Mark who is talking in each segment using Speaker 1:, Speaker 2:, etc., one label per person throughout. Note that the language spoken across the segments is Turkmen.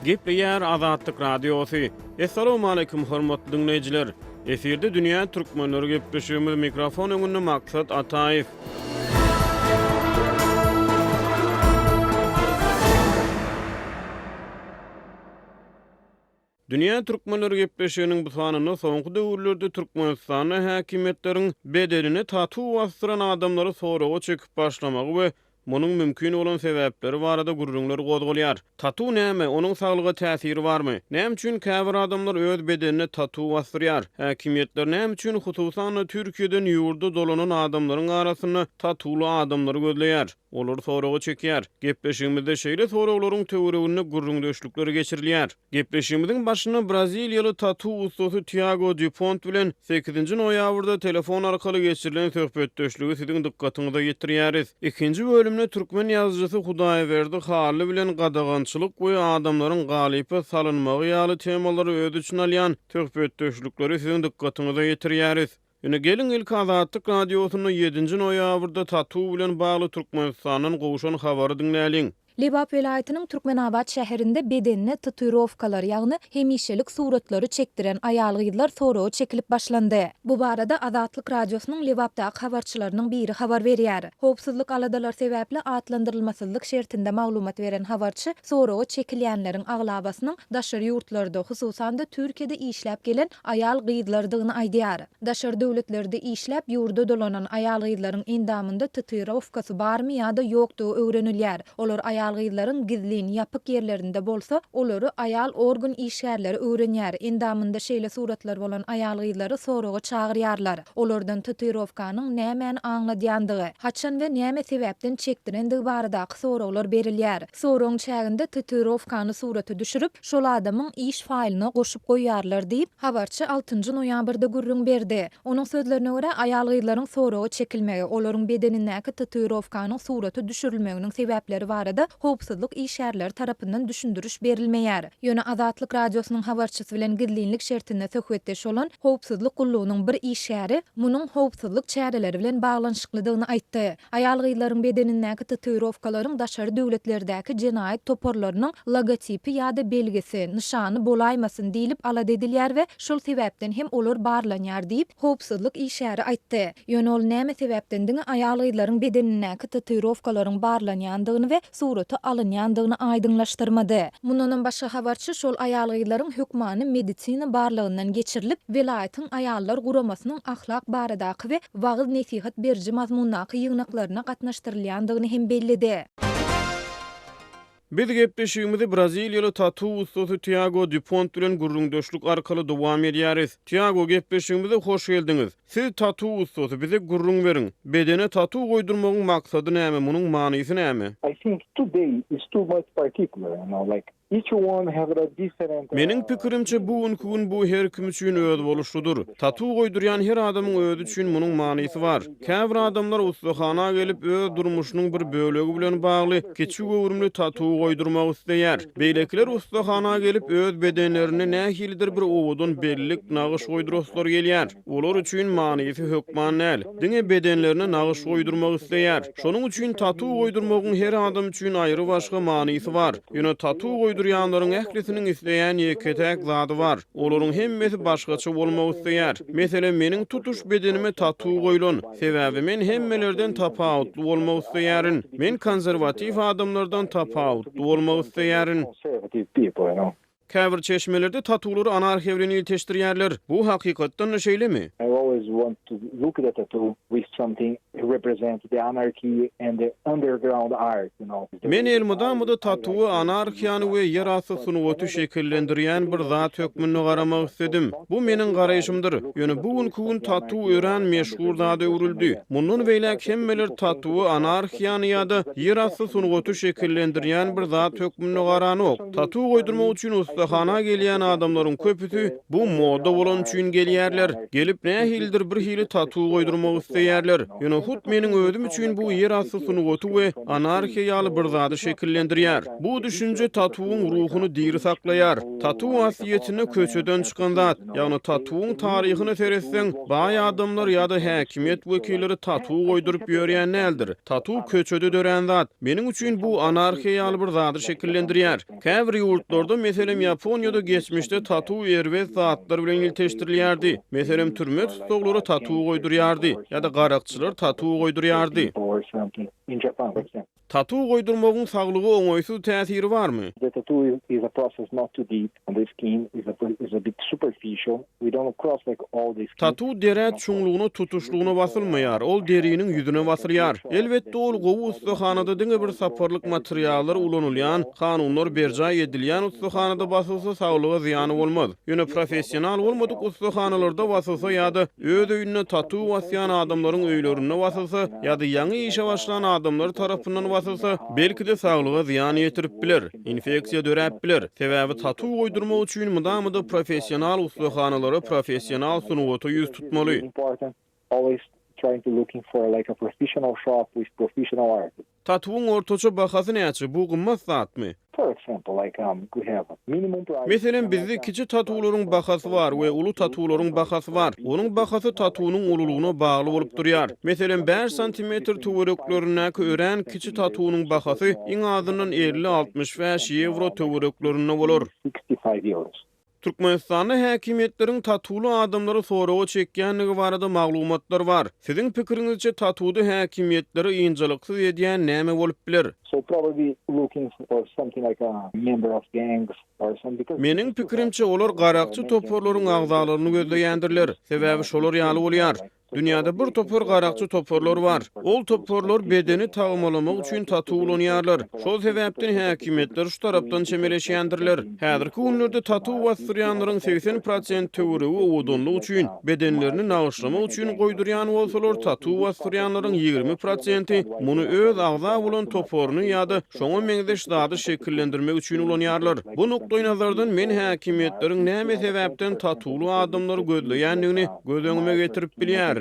Speaker 1: Gepleýär Azatlyk Radiosy. Essalawmaleýkim hormatly diňleýjiler! Efirde dünýä türkmenleri gepleşigimiz mikrofon öňünde Maksat Ataýew. Dünýä türkmenleri gepleşiginiň bu sanynda soňky döwürlerde Türkmenistanda häkimiýetleriň bedenine tatu basdyran adamlary soraga çekip başlamagy we munuň mümkin bolan sebäpleri barada gürrüňler gozgalýar. Tatu näme? Onuň saglyga täsiri barmy? Näme üçin käbir adamlar öz bedenine tatu basdyrýar? Häkimiýetler näme üçin, hususan-da, Türkiýeden ýurda dolanan adamlaryň arasynda tatuly adamlary gözleýär? Olary soraga çekýär. Gepleşigimizde şeýle soraglaryň töwereginde gürrüňdeşlikler geçirilýär. Gepleşigimiziň başynda braziliýaly tatu ussasy Tiago Dýupont bilen sekizinji noýabrda telefon arkaly geçirilen söhbetdeşligi siziň dykgatyňyza ýetirýäris. Ikinji bölümde türkmen ýazyjysy Hudaýberdi Hally bilen gadagançylyk we adamlaryň galypa salynmagy ýaly temalary öz içine alýan söhbetdeşlikleri siziň dykgatyňyza ýetirýäris. Ine, geliň ilki Azatlyk Radiosynda ýedinji noýabrda tatu bilen bagly Türkmenistandan gowşan habary diňläliň.
Speaker 2: Lebap welaýatynyň Türkmenabat şäherinde bedenine tatuirowkalar, ýagny hemişelik suratlary çekdiren aýal-gyzlar soraga çekilip başlandy. Bu barada Azatlyk Radiosynyň Lebapdaky habarçylarynyň biri habar berýär. Howpsuzlyk aladalary sebäpli atlandyrylmasyzlyk şertinde maglumat beren habarçy soraga çekilýänleriň aglabasynyň daşary ýurtlarda, hususan-da Türkiýede işläp gelen aýal-gyzlardygyny aýdýar. Daşary döwletlerde işläp, ýurda dolanan aýal-gyzlaryň endamynda tatuirowkasy barmy ýa-da ýokdugy öwrenilýär. Olar aýal-gyzlaryň gizlin, ýapyk ýerlerinde bolsa, olary aýal organ işgärleri öwrenýär. Endamynda şeýle suratlar bolan aýal-gyzlary soraga çagyrýarlar. Olardan tatuirowkanyň nämäni aňladýandygy, haçan we näme sebäpden çekdirendigi baradaky soraglar berilýär. Soragyň çäginde tatuirowkany surata düşürip, şol adamyň iş faýlyna goşup goýýarlar diýip, habarçy altynjy noýabrda gürrüň berdi. Onuň sözlerine görä, aýal-gyzlaryň soraga çekilmegi, olaryň bedenindäki tatuirowkanyň surata düşürilmeginiň sebäpleri barada howpsuzlyk işgärleri tarapyndan düşündiriş berilmeýär. Ýöne Azatlyk Radiosynyň habarçysy bilen gizlinlik şertinde söhbetdeş bolan howpsuzlyk gullugynyň bir işgäri munuň howpsuzlyk çäreleri bilen baglanyşyklydygyny aýtdy. Aýal-gyzlaryň bedenindäki tatuirowkalaryň daşary döwletlerdäki jenaýat toparlarynyň logotipi ýa-da belgisi, nyşany bolaýmasyn diýlip alada edilýär we şol sebäpden hem olar barlanýar diýip, howpsuzlyk işgäri aýtdy. Ýöne ol näme sebäpden diňe aýal-gyzlaryň bedenindäki tatuirowkalaryň barlanýandygyny we surata alynýandygyny aýdyňlaşdyrmady. Mundanam başga habarçy şol aýal-gyzlaryň hökmany medisina barlagyndan geçirilip, welaýatyň aýallar guramasynyň ahlak baradaky we wagyz-nesihat beriji mazmundaky ýygnaklaryna gatnaşdyrylýandygyny hem belledi.
Speaker 1: Biz gepleşigimizi braziliýaly tatu ussasy Tiago Dýupont bilen gürrüňdeşlik arkaly dowam edýäris. Tiago, gepleşigimize hoş geldiňiz. Siz tatu ussasy, bize gürrüň beriň. Bedene tatu goýdurmagyň maksady näme, munuň manysy näme?
Speaker 3: I think today is too much particular, you know, like
Speaker 1: Meniň pikirimçe, bu günki gün bu her kim üçin özboluşlydyr. Tatu goýdurýan her adamyň özi üçin munuň manysy bar. Käbir adamlar ussahana gelip, öz durmuşynyň bir bölegi bilen bagly kiçi göwrümli tatu goýdurmak isleýär. Beýlekiler ussahana gelip, öz bedenlerinde nähilidir bir owadan bellik, nagyş goýduraslary gelýär. Olar üçin manysy hökman däl. Diňe bedenlerine nagyş goýdurmak isleýär. Şonuň üçin tatu goýdurmagyň her adam üçin aýry-başga manysy bar. Ýöne tatu goýdurýanlaryň ählisiniň isleýän ýeke-täk zady bar. Olaryň hemmesi başgaça bolmak isleýär. Meselem, meniň tutuş bedenime tatu goýlan. Sebäbi men hemmelerden tapawutly bolmak isleýärin. Men konserwatiw adamlardan tapawutly bolmak isleýärin. Käbir çeşmelerde tatulary anarhiýa bilen ilteşdirýärler. Bu hakykatdan-da şeýlemi?
Speaker 3: I always want to look at a tattoo with something represent the anarchy and the underground art, you know.
Speaker 1: Men elmydama-da tatuwa anarhiýany we ýerasty sungaty şekillendirýän bir zat hökmünde garamak isledim. Bu meniň garaýşymdyr. Ýöne bu günki gün tatu örän meşhur zada öwrüldi. Mundan beýläk hemmeler tatuwa anarhiýany ýa-da ýerasty sungaty şekillendirýän bir zat hökmünde garanok. Tatu goýdurmak üçin ussahana gelýän adamlaryň köpüsi bu moda bolany üçin gelýärler. Gelip nähilidir. nähilidir bir hili tatu goýdurmak isleýärler. Ýöne hut meniň özüm üçin bu ýerasty sungaty we anarhiýa ýaly bir zady şekillendirýär. Bu düşünje tatuwyň ruhuny diri saklaýar. Tatu aslyýetinde köçeden çykan zat. Ýagny tatuwyň taryhyna seretseň, baý adamlar ýa-da häkimiýet wekilleri tatu goýduryp ýörýän däldir. Tatu köçede dörän zat. Meniň üçin bu anarhiýa ýaly bir zady şekillendirýär. Käbir ýurtlarda, meselem, Ýaponiýada geçmişde tatu erbet zatlar bilen ilteşdirilýärdi. Meselem, türme tussaglary tatu goýdurýardy ýa-da garakçylar tatu goýdurýardy. Tatu goýdurmagyň saglyga oňaýsyz täsiri barmy?
Speaker 3: The tattoo is a process not too deep on the skin, is a is a bit superficial, we don't cross like all the skin.
Speaker 1: Tatu derä çuňlugyna tutuşlygyna basylmaýar, ol deriniň ýüzüne basylýar. Elbetde ol gowy ussahanada diňe bir saparlyk materiallar ulanylýan, kanunlar berjaý edilýän ussahanada basylsa saglyga zyýany bolmaz. Ýöne professional bolmadyk ussahanalarda basylsa ýa-da öz öýünde tatu basýan adamlaryň öýlerinde basylsa ýa-da ýaňy işe başlan adamlar tarapyndan basylsa, belki-de saglyga zyýan ýetirip biler, infeksiýa döräp biler. Sebäbi tatu goýdurmak üçin mydama-da professional ussahanalara, professional sungata ýüz tutmaly. Tatuwyň ortaça bahasy näçe? Bu gymmat zatmy? Meselem, bizde kiçi tatuwlaryň bahasy bar we uly tatuwlaryň bahasy bar. Onuň bahasy tatuwynyň ululygyna bagly bolup durýar. Meselem, bäş santimetr töwereklerindäki örän kiçi tatuwynyň bahasy iň azyndan 50-65 ýewro töwereklerinde bolar. Türkmenistanda häkimiýetleriň tatuwly adamlary soraga çekýändigi barada maglumatlar bar. Siziň pikiriňizçe tatuwda häkimiýetleri ynjalyksyz edýän näme bolup biler? Meniň pikirimçe olar garakçy toparlaryň agzalaryny gözleýändirler. Sebäbi şolar ýaly bolýar. Dünýäde bir topar garakçy toparlar bar. Ol toparlar bedeni tagmalamak üçin tatu ulanýarlar. Şol sebäpden häkimiýetler şu tarapdan çemeleşýändirler. Häzirki günlerde tatu basdyrýanlaryň 80 prosent töweregi owadanlyk üçin, bedenlerini nagyşlamak üçin goýdurýan bolsalar, tatu basdyrýanlaryň 20 prosenti muny öz agza bolan toparyny ýa-da şoňa meňzeş zady şekillendirmek üçin ulanýarlar. Bu nukdaýnazardan men häkimiýetleriň näme sebäpden tatuwly adamlary gözleýändigini göz öňüme getirip bilýärin.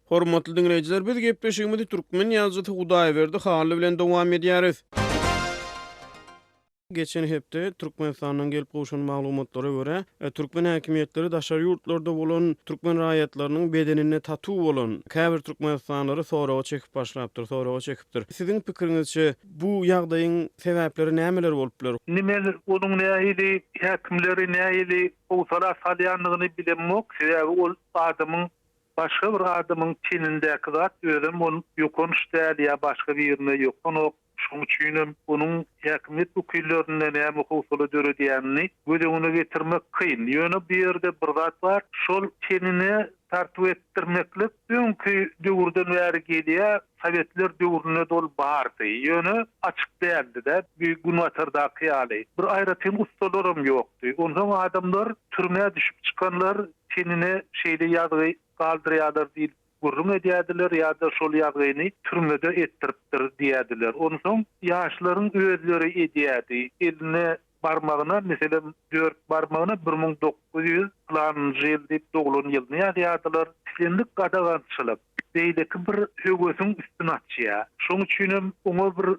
Speaker 1: Hormatly diňleýjiler, biz gepleşigimizi türkmen ýazyjysy Hudaýberdi Hally bilen dowam edýäris. Geçen hepde Türkmenistandan gelip gowşan maglumatlara görä, türkmen häkimiýetleri daşary ýurtlarda bolan türkmen raýatlarynyň bedeninde tatu bolan käbir türkmenistanlylary soraga çekip başlapdyr, soraga çekipdir. Siziň pikiriňizçe, Bu ýagdaýyň sebäpleri nämeler bolup biler?
Speaker 4: Indi men onuň nähili häkimleri nähili howsala salýandygyny bilemok, sebäbi ol adamyň başga bir adamyň tenindäki zat, özem ol ýokanç däl ýa başga birine ýokanok, şonuň üçinem onuň häkimiýet wekillerinde näme howsala döredýänini göz öňüne getirmek kyn. Ýöne bu ýerde bir zat bar, şol tenine tartuw etdirmeklik öňki döwürden bäri gelýär, Sowetler döwründe-de ol bardy. Ýöne açyk däldi-de, bu Günbatardaky ýaly. Bir aýratyn ussalaram ýokdy. Onsoň adamlar türmä düşüp çykanlar tenine şeýle ýazgy galdyrýarlar diýlip gürrüň edýärdiler ýa-da şol ýazgyny türmede etdiripdir diýýärdiler. Onsoň ýaşlaryň özleri edýärdi. Eline barmagyna, meselem, dört barmagyna 1900 pylanynjy ýyl diýip doglan ýylyny ýazýardylar. Islendik gadagançylyk beýleki bir höwesiň üstüni açýar. Şonuň üçinem oňa bir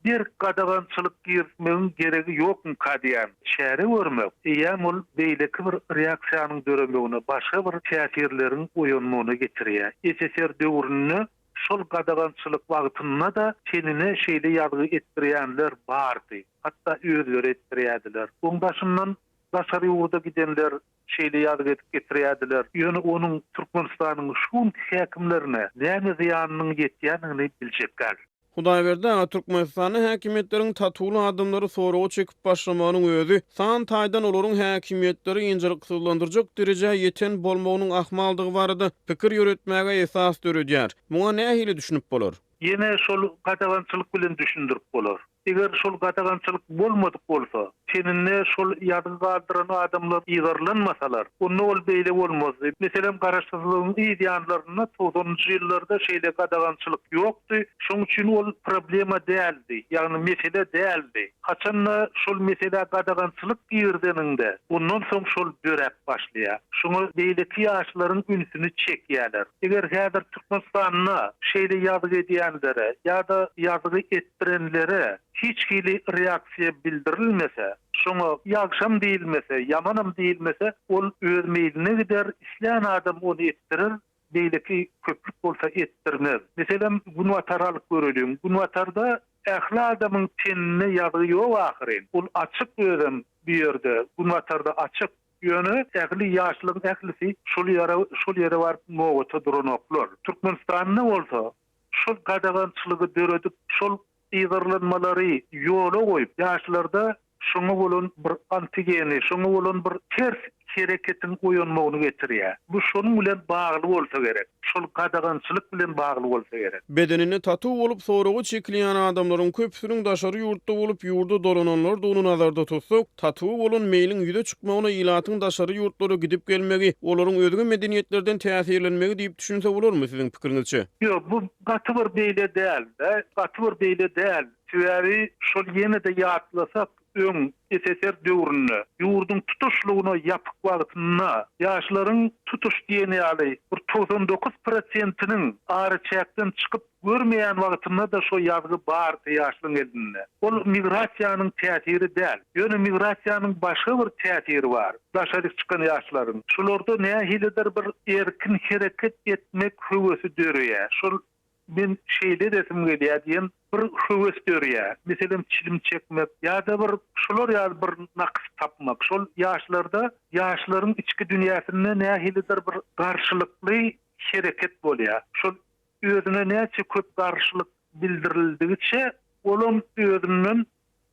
Speaker 4: berk gadagançylyk girizmegiň geregi ýokmyka diýýän. Çäre görmek, eýýäm ol beýleki bir reaksiýanyň döremegine, başga bir täsirleriň oýanmagyna getirýär. SSR döwründe şol gadagançylyk wagtynda-da tenine şeýle ýazgy etdirýänler bardy. Hatda özleri etdirýärdiler. Oň daşyndan daşary ýurda gidenler şeýle ýazgy edip getirýärdiler. Ýöne onuň Türkmenistanyň şu günki häkimlerine näme zyýanynyň ýetýändigini biljek däl.
Speaker 1: Hudaýberdi aga, Türkmenistanda häkimiýetleriň tatuwly adamlary soraga çekip başlamagynyň özi san taýdan olaryň häkimiýetleri ynjalyksyzlandyrjak derejä ýeten bolmagynyň ahmaldygy barada pikir ýöretmäge esas döredýär. Muňa nähili düşünip bolar?
Speaker 4: Ýene şol gadagançylyk bilen düşündirip bolar. Eger şol gadagançylyk bolmadyk bolsa, Teninde şol ýazgy galdyran adamlar yzarlanmasalar, onda ol beýle bolmazdy. Meselem, garaşsyzlygyň yz ýanlarynda, togsanynjy ýyllarda şeýle gadagançylyk ýokdy. Şoň üçin ol problema däldi, ýagny mesele däldi. Haçan-da şol meselä gadagançylyk girizeniňde, ondan soň şol döräp başlaýar. Şoňa beýleki ýaşlaryň ünsüni çekýärler. Eger häzir Türkmenistanda şeýle ýazgy edýänlere ýa-da ýazgy etdirenlere hiç hili reaksiýa bildirilmese, şoňa ýagşam diýilmese, ýamanam diýilmese, ol öz meýline gider, islän adam ony etdirer, beýleki köplük bolsa etdirmez. Meselem, Günbatary alyp göreliň. Günbatarda ähli adamyň teninde ýazgy ýok ahyryn. Ol açyk özem bu ýerde, Günbatarda açyk. Ýöne ähli ýaşlaryň ählisi şol ýere şol ýere baryp nobata duranoklar. Türkmenistanda bolsa şol gadagançylygy döredip, şol yzarlanmalary ýola goýup, ýaşlarda şoňa bolan bir antigeni, şoňa bolan bir ters hereketiň oýanmagyny getirýär. Bu şonuň bilen bagly bolsa gerek. Şol gadagançylyk bilen bagly bolsa gerek.
Speaker 1: Bedeninde tatu bolup soraga çekilýän adamlaryň köpüsiniň daşary ýurtda bolup, ýurda dolananlardygyny nazarda tutsak, tatuwa bolan meýliň ýüze çykmagyna ilatyň daşary ýurtlara gidip gelmegi, olaryň özge medeniýetlerden täsirlenmegi diýip düşünse bolarmy siziň pikiriňizçe?
Speaker 4: Ýok, bu gaty bir beýle däl-de, gaty bir beýle däl. Sebäbi şol ýene-de ýatlasak, öň, SSR döwründe, ýurduň tutuşlygyna ýapyk wagtynda, ýaşlaryň tutuş diýen ýaly bir 99 prosentiniň araçäkden çykyp görmeýän wagtynda-da şo ýazgy bardy ýaşlaryň elinde. Ol migrasiýanyň täsiri däl. Ýöne migrasiýanyň başga bir täsiri bar, daşaryk çykan ýaşlaryň. Şolarda nähilidir bir erkin hereket etmek höwesi döreýär. Şol Men şeýle edesim gelýär diýen bir höwes dörýär. Meselem, çilim çekmek ýa-da bir şular ýaly bir nakys tapmak. Şol ýaşlarda ýaşlaryň içki dünýäsinde nähilidir bir garşylykly hereket bolýar. Şol özüne näçe köp garşylyk bildirildigiçe, olam özünden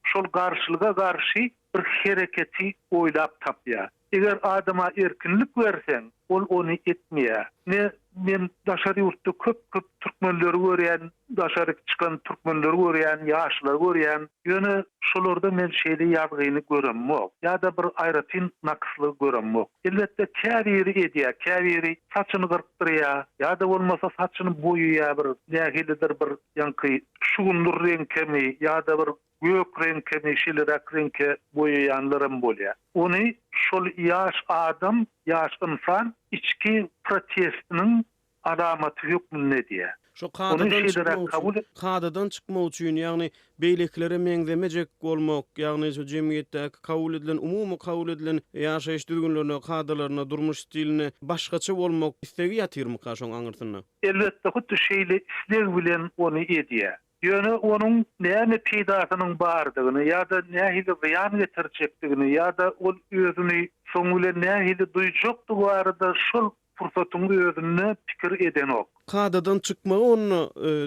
Speaker 4: şol garşylyga garşy bir hereketi oýlap tapýar. Eger adama erkinlik berseň, ol ony etmeýär. Ne men daşary ýurtda köp-köp türkmenleri görýän, daşaryk çykan türkmenleri görýän, ýaşlary görýän. Ýöne şolarda men şeýle ýazgyny göremok ýa-da bir aýratyn nakyslygy göremok. Elbetde käbiri edýär, käbiri saçyny gyrkdyrýar ýa-da bolmasa saçyny boýaýar bir nähilidir bir ýaňky şugundyr reňkemi ýa-da bir gök reňkemi şeýleräk reňke boýaýanlaram bolýar. Ony şol ýaş adam, ýaş ynsan içki protestiniň alamaty hökmünde edýär.
Speaker 1: Şo
Speaker 4: Ony
Speaker 1: kadadan
Speaker 4: şeýleräk
Speaker 1: çykmak
Speaker 4: kabul
Speaker 1: üçin, kadadan çykmak üçin, ýagny beýlekilere meňzemejek bolmak, ýagny şu jemgyýetdäki kabul edilen, umumy kabul edilen ýaşaýyş düzgünlerine, kadalaryna, durmuş stiline başgaça bolmak islegi ýatyrmyka şoň aňyrsynda?
Speaker 4: Elbetde, hut şeýle isleg bilen ony edýär. Ýöne onuň näme peýdasynyň bardygyny ýa-da nähili zyýan getirjekdigini ýa-da ol özüni soň bilen nähili duýjakdygy barada şol pursatyň özünde pikir edenok.
Speaker 1: Kadadan çykmagy onda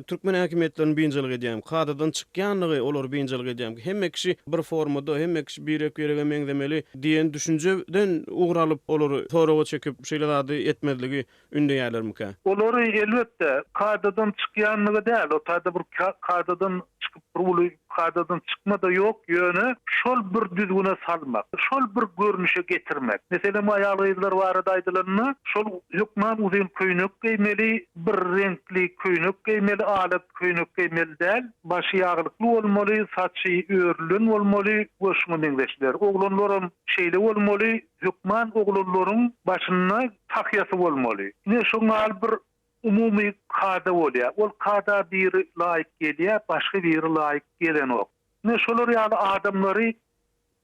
Speaker 1: türkmen häkimiýetlerini biynjalyk edýärmi? Kadadan çykýanlygy olary biynjalyk edýärmi? Hemme kişi bir formada, hemme kişi birek-birege meňzemeli diýen düşünjeden ugur alyp, olary soraga çekip, şeýle zady etmezligi ündeýärlermikä?
Speaker 4: Olary, elbetde, kadadan çykýanlygy däl, o taýda bir kadadan çykyp bir uly kadadan çykma-da ýok, ýöne şol bir düzgüne salmak, şol bir görnüşe getirmek. Meselem, aýal-gyzlar barada aýdylanda, şol hökman uzyn köýnek geýmeli, bir reňkli köýnek geýmeli, ala köýnek geýmeli däl, başy ýaglykly bolmaly, saçy örülen bolmaly we şuňa meňzeşler. Oglanlaram şeýle bolmaly. Hökman oglanlaryň başynda tahýasy bolmaly. Ine şoň ýaly bir umumy kada bolýar. Ol kada biri laýyk gelýär, başga biri laýyk gelenok. Ine şolar ýaly adamlary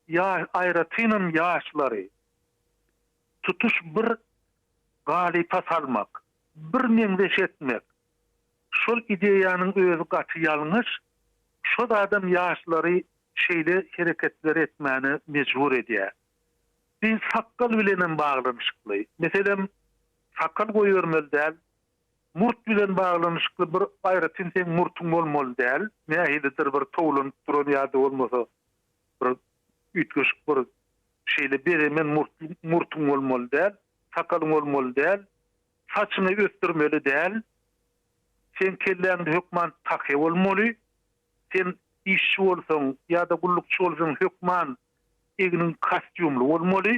Speaker 4: ýa aýratynam ýaşlary tutuş bir galypa salmak, bir meňzeş etmek, şol ideýanyň özi gaty ýalňyş. Şo zadam ýaşlary şeýle hereketleri etmäne mejbur edýär. Bi sakgal bilenem baglanyşykly. Meselem, sakgal goýbermeli däl. Murt bilen baglanyşykly bir aýratyn seň murtuň bolmaly däl. Nähilidir bir towlanyp duran ýa-da bolmasa bir üýtgeşik bir şeýle bezemen murtuň bolmaly däl. Sakalyň bolmaly däl. Saçyňy ösdürmeli däl. Seň kelläňde hökman tahýa bolmaly. Sen işçi bolsaň ýa-da gullukçy bolsaň hökman. Egniň kostýumly bolmaly.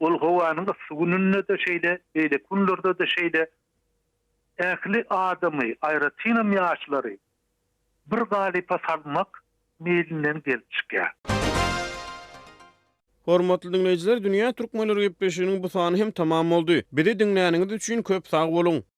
Speaker 4: Ol howanyň yssy gününde-de şeýle, beýleki günlerde-de şeýle. Ähli adamy, aýratynam ýaşlary bir galypa salmak meýlinden gelip çykýar.
Speaker 1: Hormatly diňleýjiler, Dünýä Türkmenleri gepleşiginiň bu sany hem tamam boldy. Bizi diňläniňiz üçin köp sag boluň!